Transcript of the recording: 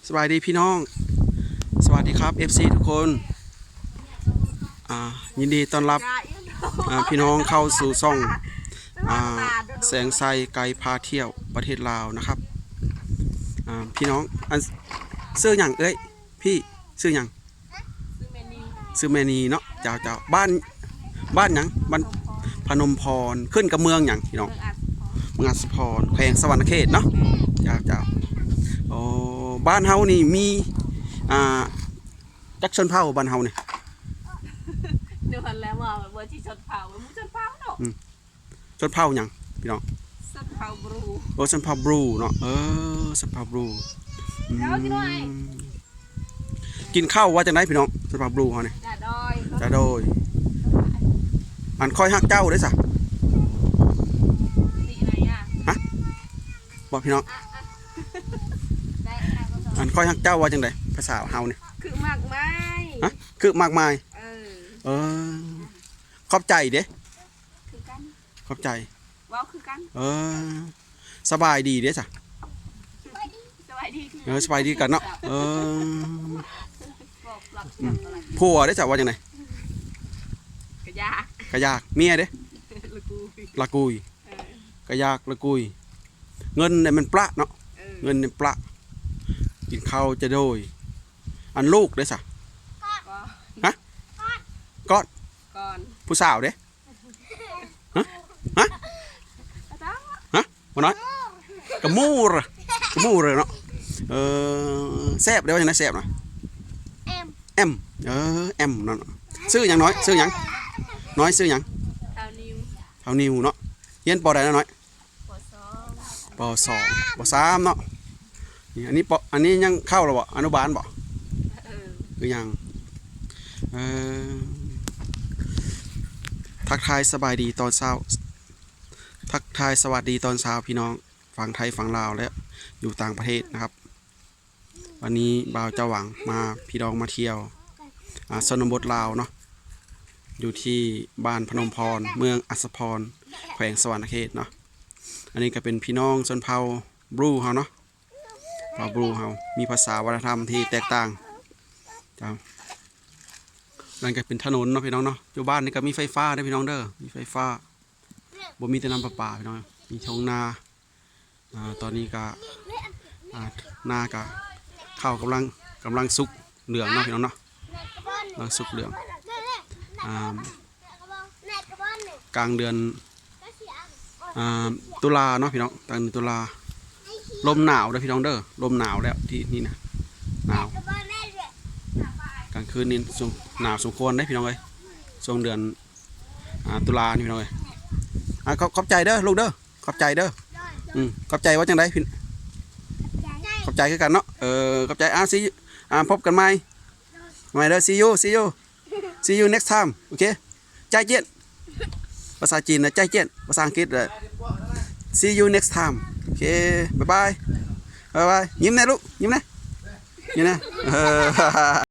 ສະບາຍດີພີ່ນ້ອງ ສະຫວັດດີຄັບ ເອັຟຊີ ທຸກຄົນ ອ່າ ຍິນດີຕ້ອນຮັບ ອ່າ ພີ່ນ້ອງເຂົ້າສູ່ຊ່ອງ ອ່າ ແສງໄຊໄກພາທ່ຽວປະເທດລາວນະຄັບ ອ່າ ພີ່ນ້ອງ ອັນ ຊື່ຫຍັງເອີຍ ພີ່ ຊື່ຫຍັງ? ຊື່ແມ່ນີເນາະ ເຈົ້າ ເຈົ້າ ບ້ານ ບ້ານຫຍັງ? ບ້ານພະນົມພອນ ຂຶ້ນກັບເມືອງຫຍັງພີ່ນ້ອງ? ເມືອງອັດສະພອນ ແຂວງສະຫວັນນະເຂດເນາະ ເຈົ້າ ເຈົ້າ ໂອ້ ບ້ານເຮົານີ້ມີ ອ່າ ຈັກຊົນເຜົ່າບ້ານເຮົານີ້? ເດີຫັ້ນແຫຼະ ວ່າເບີຊິຊົນເຜົ່າ ໝູ່ຊົນເຜົ່າເນາະ ອືມ ຊົນເຜົ່າຫຍັງພີ່ນ້ອງ? ຊົນເຜົ່າບຣູ ໂອ້ ຊົນເຜົ່າບຣູເນາະ ເອີ ຊົນເຜົ່າບຣູ ອືມ ກິນເຂົ້າວ່າຈັ່ງໃດພີ່ນ້ອງ? ຊົນເຜົ່າບຣູເຮົານີ້ ຈາໂດຍ ຈາໂດຍ ອັນຂ້ອຍຮັກເຈົ້າເດ້ຊະ ນີ້ນະຍາ ຮະ ບອກພີ່ນ້ອງ ອັນຂ້ອຍຮັກເຈົ້າວ່າຈັ່ງໃດ ພາສາເຮົານີ້? ຄືໝາກໄມ້ ຮະ ຄືໝາກໄມ້ ເອີ ເອີ ຂອບໃຈເດ້ ຄືກັນ ຂອບໃຈ ເວົ້າຄືກັນ ເອີ ສະບາຍດີເດ້ຊະ ສະບາຍດີ ເອີ ສະບາຍດີກັນເນາະ ເອີ ບອກລັກ ອືມ ຜົວເດ້ຊະ ວ່າຈັ່ງໃດ? ກະຢາກ ກະຢາກ ເມຍເດ້? ລະກຸຍ ລະກຸຍ ເອີ ກະຢາກ ລະກຸຍ ເງິນນີ້ມັນປະເນາະ ເອີ ເງິນນີ້ປະ ກິນເຂົ້າຈະໂດຍ ອັນລູກເດ້ຊະ? ກອດ ຮະ? ກອດ ກອດ ຜູ້ສາວເດ້? ຮະ? ຮະ? ຮະ? ບໍ່ນ້ອຍ ກະມູ ກະມູເນາະ ເອີ ແຊບເດ້ ວ່າຈັ່ງໃດ ແຊບນະ? ແອມ ແອມ ເອີ ແອມນັ້ນ ຊື່ຫຍັງນ້ອຍ? ຊື່ຫຍັງ? ນ້ອຍຊື່ຫຍັງ? ທ້າວນິວ ທ້າວນິວເນາະ ຮຽນ ປໍ ໃດນະນ້ອຍ? ປໍສອງ ປໍສອງ ປໍສາມເນາະ ນີ້ ອັນນີ້ ປໍ ອັນນີ້ຍັງເຂົ້າແລ້ວບໍ່? ອະນຸບານບໍ່? ເອີ ຫຼືຍັງ? ເອີ ທັກທາຍສະບາຍດີຕອນເຊົ້າ ທັກທາຍສະຫວັດດີຕອນເຊົ້າພີ່ນ້ອງຝັ່ງໄທຝັ່ງລາວ ແລະ ຢູ່ຕ່າງປະເທດນະຄັບ ວັນນີ້ບ່າວຈາຫວັງພາພີ່ນ້ອງມາທ່ຽວ ອ່າ ຊົນນະບົດລາວເນາະ ຢູ່ທີ່ບ້ານພະນົມພອນ ເມືອງອັດສະພອນ ແຂວງສະຫວັນນະເຂດເນາະ ອັນນີ້ກະເປັນພີ່ນ້ອງຊົນເຜົ່າບຣູເຮົາເນາະ ເຜົ່າບຣູເຮົາ ມີພາສາວັດທະນະທຳທີ່ແຕກຕ່າງ ເຈົ້າ ນັ້ນກະເປັນຖະໜົນເນາະພີ່ນ້ອງເນາະ ຢູ່ບ້ານນີ້ກະມີໄຟຟ້າເດີພີ່ນ້ອງເດີ ມີໄຟຟ້າ ບໍ່ມີແຕ່ນ້ຳປະປາພີ່ນ້ອງ ມີທົ່ງນາ ອ່າ ຕອນນີ້ກະ ອ່າ ນາກະ ເຂົ້າກຳລັງ ກຳລັງສຸກເຫຼືອງເນາະພີ່ນ້ອງເນາະ ກຳລັງສຸກເຫຼືອງ ອ່າ ກາງເດືອນ ອ່າ ຕຸລາເນາະພີ່ນ້ອງ ກາງເດືອນຕຸລາ ລົມໜາວເດີພີ່ນ້ອງເດີ ລົມໜາວແລ້ວທີ່ນີ້ນະ ໜາວ ກາງຄືນນີ້ ໜາວສົມຄວນເດ້ພີ່ນ້ອງເອີຍ ຊ່ວງເດືອນ ອ່າ ຕຸລານີ້ພີ່ນ້ອງເອີຍ ອ່າ ຂອບ ຂອບໃຈເດີລູກເດີ ຂອບໃຈເດີ ອືມ ຂອບໃຈວ່າຈັ່ງໃດ? ຂອບໃຈຄືກັນເນາະ ເອີ ຂອບໃຈ ອ່າ ຊີ ອ່າ ພົບກັນໃໝ່ ໃໝ່ເດີ ຊີຢູ ຊີຢູ ຊີຢູເນັກສ໌ທາມ ໂອເຄ ໃຈຈຽນ ພາສາຈີນນະ ໃຈຈຽນ ພາສາອັງກິດ ຊີຢູເນັກສ໌ທາມ ໂອເຄ ບາຍບາຍ ບາຍບາຍ ຍິ້ມແດ່ລູກ ຍິ້ມແດ່ ຍິ້ມແດ່ ເອີ